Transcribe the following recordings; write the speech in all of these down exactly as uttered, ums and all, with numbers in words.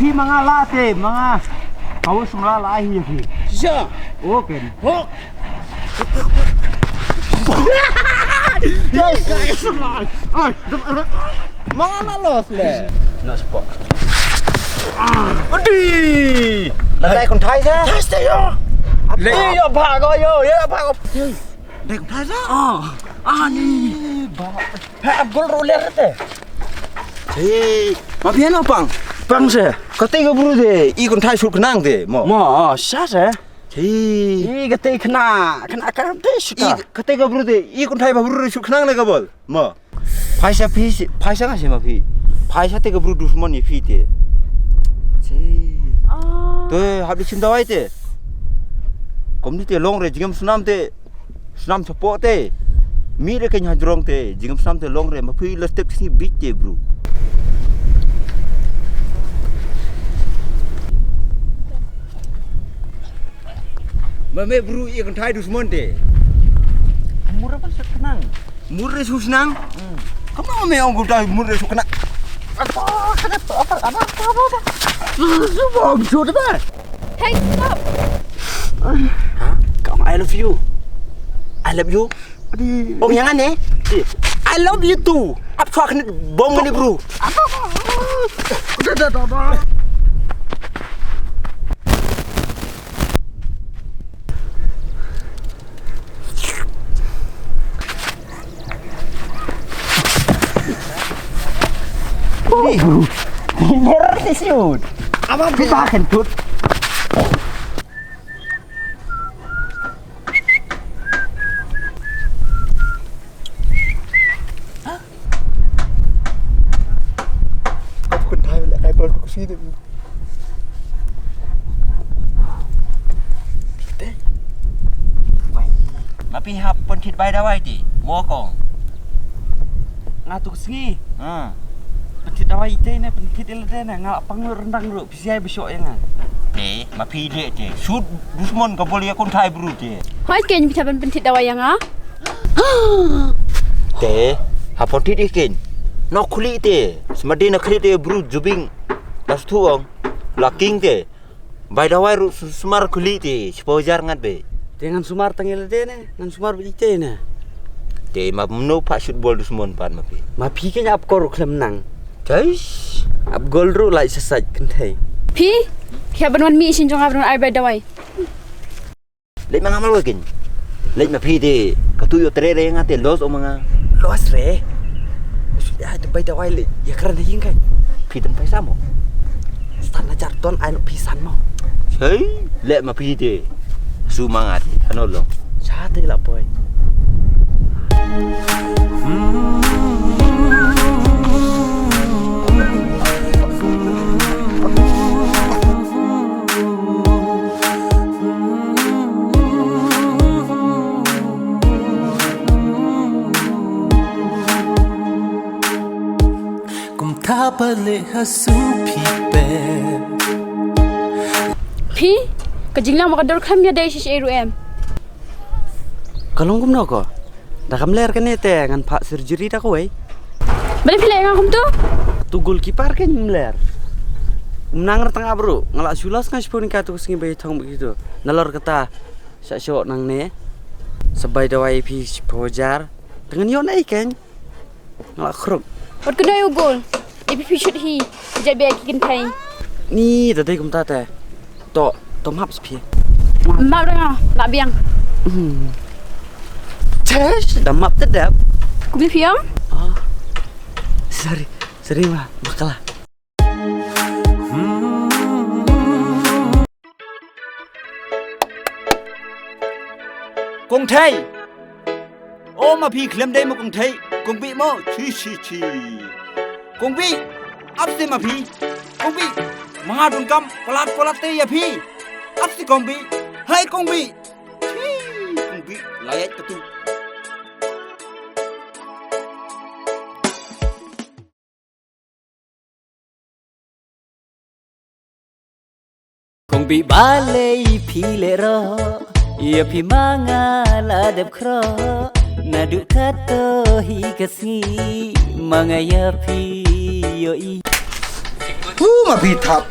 Phi ma nga la te, ma nga. Kau semla la hi phi. Shisha. Okay. Ho. Yes. Ai. Ma nga la los le. Na spot. Adi. Nadai kon thai sa. Thai sa yo. Le yo ba ko yo, yo ba ko. Dek thai sa. Ah. Ah ni. Ba. Ha, ap gol ro ler te. Hey, ma phi no pang. Pang se. Kate ka bru de, i kon thai sut khnang de, mo. Mo, ah, sha se. Hey. I kate khna, khna ka te shuta. I kate ka bru de, i kon thai ba bru sut khnang le ka bol. Mo. Phaisa phi, phaisa nga se ma phi. Phaisa te ka bru dusmon i phi te. Hey. Ah. To hap di chim dawai te. Kom ni te long re jingam sunam te. Snam chapoh te. Mi re keiñ hajrong te. Jingam snam te long re. Ma phi la step sni bit te, bru. Ma me bru i kan thai dusmon te. Mura ba suk nang. Mura suk nang. Hmm. Kamu me ong gutai mura suk nang. Apa? Apa? Apa? Apa? Apa? Apa? Apa? Apa? Apa? Hey, stop. Ha? Come, I love you. I love you. Adi. Ong yang aneh. I love you too. Ap chuak ni bom ni bro. Dah, dah, dah, dah. Ui, bro. Bener sih, Syud. Apa? Kita akan tut. Kau bukan tahu lah, kayak baru ke sini. Ma phi hap pynthit bai dawai te, mo kong. Nga tu sngi. Ha. Pynthit dawai te ne, pynthit ila te ne, nga pang rendang ru, phi siai besok ya nga. Te, ma phi de te. Sut dusmon ka bol ya kon thai bru te. Hoi ken phi hap pynthit dawai ya nga. Te, hap pynthit ikin. Nok khuli te. Semadi na khuli te bru jubing. Das tuong. Laking te. Bai dawai ru su-, sumar khuli te, shiphew hajar ngat be. Te ngan sumar tang ila te ne, ngan sumar be ite ne. Te ma mno pha shoot ball dusmon pan ma phi. Ma phi ke ap kor khlem nang. Chais. Ap gol ru lai sa sait kynthei. Phi, khia ban wan mi shin jong ap ban wan ai bai dawai. Leit ma nga mal wakin. Leit ma phi te, ka tu yo tre re nga te los o ma nga. Los re. Ya te bai dawai le, ya kran ha ing kai. Phi ten paisa mo. Stan na jar ton ai no phi san mo. Hei, leit ma phi te. Su ma nga te, ano lo. Cha te la poi. Kum tha ba leh ha sung phi pep. Phi, ka jinglang ba ka dor kham ïa dei shi shi ruh em. Ka long kumno ko? Da kam ler kane te ngan phah surgery da kawei. Balei phi leh nga kumtu? Tu goalkeeper ka ngim ler. Um nang rtang abru, nga la shu los nga shiphew ningka tu ka sngi ba ïa thong ba kitu. Nalor kata, sa shoh nangne. Sa bai dawai phi shiphew hajar. Te ngan ïoh na i ken. Nga la khruk. Wat kynoi u gol. Ïa phi phi shut hi. Jait bia ki kynthei. Ni da dei kumta te. To, to map sa phi. Map da nga, la biang. Hmm. Chesh, da map te dep. Kumne phi ong? Ah. Sorry, sorry ma, bakla. Kong Thei. O ma phi khlem dei mo Kong Thei. Kong Bih mo. Chi, chi, chi. Kong Bih. Ap si ma phi. Kong Bih. Ma nga dun kam. Palat, palat te ïa phi. Ap si Kong Bih. Hai Kong Bih. Chi. Kong Bih. Layat ka tu. Kong Bih balei phi leh roh, ïa phi ma nga la dep khroh, naduh kato hi ka sngi, ma nga ïa phi ïohi. U ma phi thap.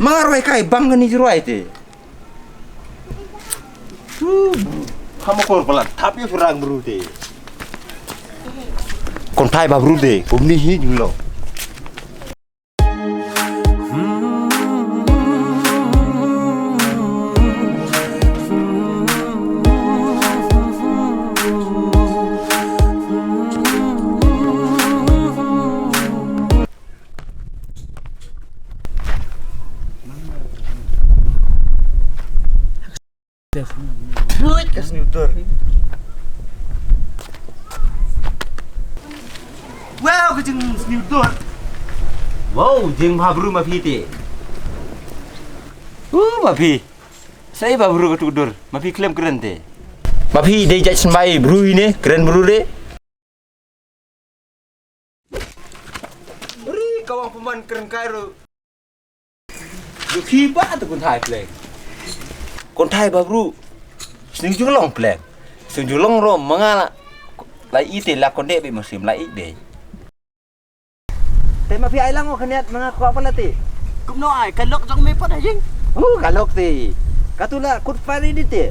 Ma nga rwai kai bang kani rwai te. U, ha ma kor palat thap ïa phi rang bru te. Kon thai ba bru te, kumni hi jinglo. Ka sniewdur. Wow, ka jingsniewdur. Wow, jing bha bru ma phi te. Uh, ma phi. Sai bha bru ka tu dur. Ma phi khlem kren te. Ma phi dei jait symbai bru ine, kren bru re. Ri ka wang pynban kren kai ru. Yu khi ba tu kun thai pleng. Kun thai ba bru. Sning ju long pleng. Sning ju long ro manga la. La i te la kon de be musim la i de. Te ma phi ai lang o khaniat manga kwa pala te. Kumno ai ka lok jong me pat ha jing. Oh, ka lok te. Ka tu la kut pari di te.